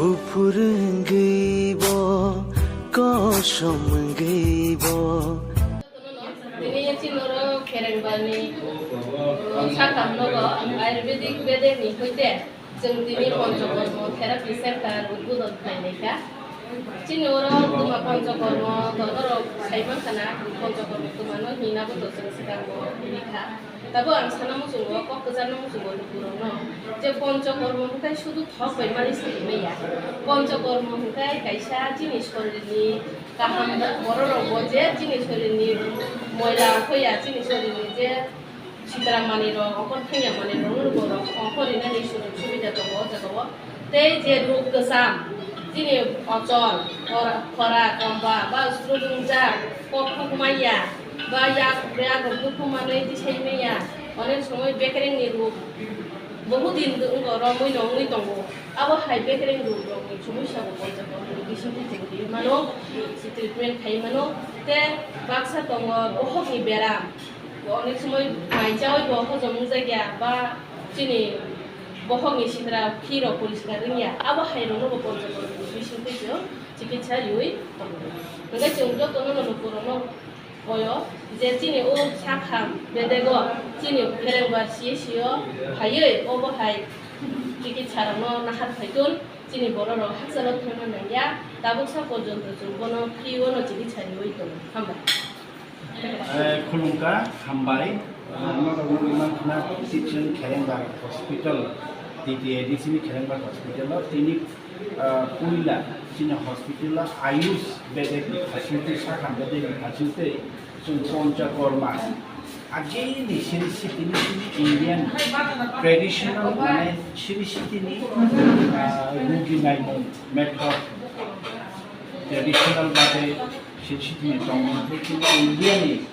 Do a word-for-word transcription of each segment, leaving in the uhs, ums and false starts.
Buphur wngwi bo, kosom wngwi bo. Tini chini oro Kherengbani, um, sakam nogo Ayurvedic bedekni hoite chwng tini Panchakarma Therapy Center udbodon khlainai kha. Chini oro tuma Panchakarma dorbarok sai mankha na, Panchakarma tumano hinabo to chwng swkango hini kha. Tabo ang sana muchungo, kok kwcharno muchungo lukurokno, je Panchakarma hwnkhe sudu thok bai mani simi ya. Panchakarma hwnkhe kaisa chini sorirni kaham, bororokbo je chini sorirni moila ongkhoya, chini sorirni je sitra manwirok, ongkhor thangya manwirok, nukgo rok ongkhor rinani sujuk subida tongo o jagao. Tei je ruk kwcham, chini ochor, khora, khora, komba, ba srudung jak, kok huk maya, ba yak, yak rok buphum manwi tisai maya, onek somoi bekereng ni ruk, bohut din wngkha romwi no wngwi tongo. Abo hai bekereng ruk rok ni somosya bo Panchakarma ni bisingtwi chwng twi mano, si treatment khai mano, tei baksa tongo bohok ni beram, onek somoi mai chawi bo hojom wngjakya, ba chini bohokni sitra khi rok poriskar wngya, abo hai rokno bo Panchakarma ni bisingtwi chwng chikitsa riwi tongo. Hwnkhe chwng jotono no lukurokno boyo je chini o sakham bedego chini Kherengbar C S C o phaiwi obo hai chikitsa rokno nahar phaitun chini bororok hakchalo thangna nangya, tabuksa porjonto chwng bono free o no chikitsa riwi tongo. Hambai. Eh, khulumkha, hambai. Ah, norok nugwi mankha, teaching Kherengbar Hospital, T T A D C ni Kherengbar Hospital o tini, ah, puila chini hospital o Ayush bedek ni facility, sakham bedek ni facility, chwng Panchakarma. Agini siri sitini chini Indian traditional, mane siri sitini, ah, rugi naimung method traditional bade siri sitini tongmung khe chini Indiani,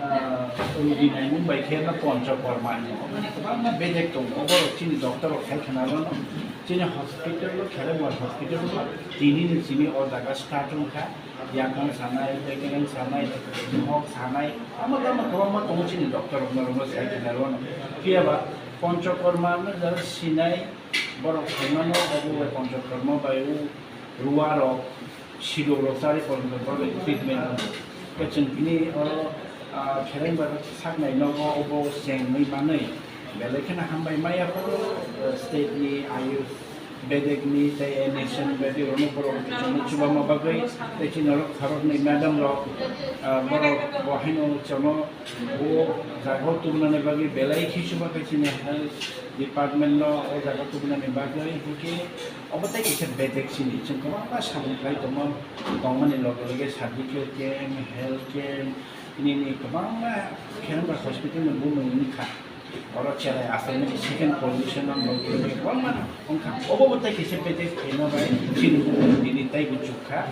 ah, rugi naimung bai khe no Panchakarma hinwi kwbangma bedek tongo. Oborok chini doctor rok khai khna bono chini hospital o, Kherengbar hospital o tini ni simi o jaga start wngkha. Yakung sanai, bekereng sanai, hok sanai, tamo tamo kwbangma tongo chini doctor rok norokno sai khna rwno. Phiya ba Panchakarma no jara sinai borok sai mano, obo bai Panchakarma bai o ruwa rok, sidok rok chari porjonto borok bai treatment rwno. Khe chwng tini oro, ah, Kherengbar sak nai nogo obo chengwi manwi. Belai kheno hambai maya phuru, eh, state ni Ayush Vedek ni tei N S M Vedek rokno borok chwngno chubama bagwi tei chini oro khoroknwi madam rok, ah, borok bo haino chwngno o jaga o tubunani bagwi belai khe chuba khe chini health department no o jaga tubunani bagwi hinkhe obo tei kisa bedek sini chwng kwbangma samung khlai tongma tongmani loge loge surgical camp, health camp, nini kwbangma Kherengbar hospital ni bumung wngkha. Oro cherai aswk nini second position ang logi logi kwbangma wngkha. Obo bo tei kisa bedek khaina bai chini bumung tini tei bo chukha.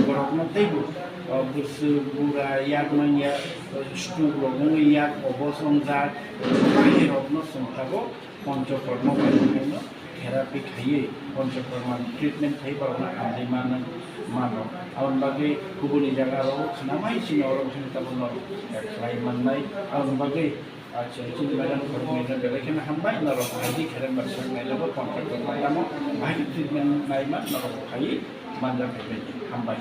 Borokno tei bo, o, bwswk, bura, yak manya, stroke rok wngwi yak obo songjak. Bahai rokno chwng tabuk Panchakarma bai haino therapy khaiwi Panchakarma treatment khai borokno hamjai mano, mano. Aboni bagwi kubuni jaga rogo khna mai chini oro wngkha tabuk norok khlai mannai. Aboni bagwi Acha, chini madam khoroknwi no belai kheno hambai, norok hai di Kherengbar sak nai logo contact rok tamo, bahai khe treatment naima norok phai manja phaibai, hambai.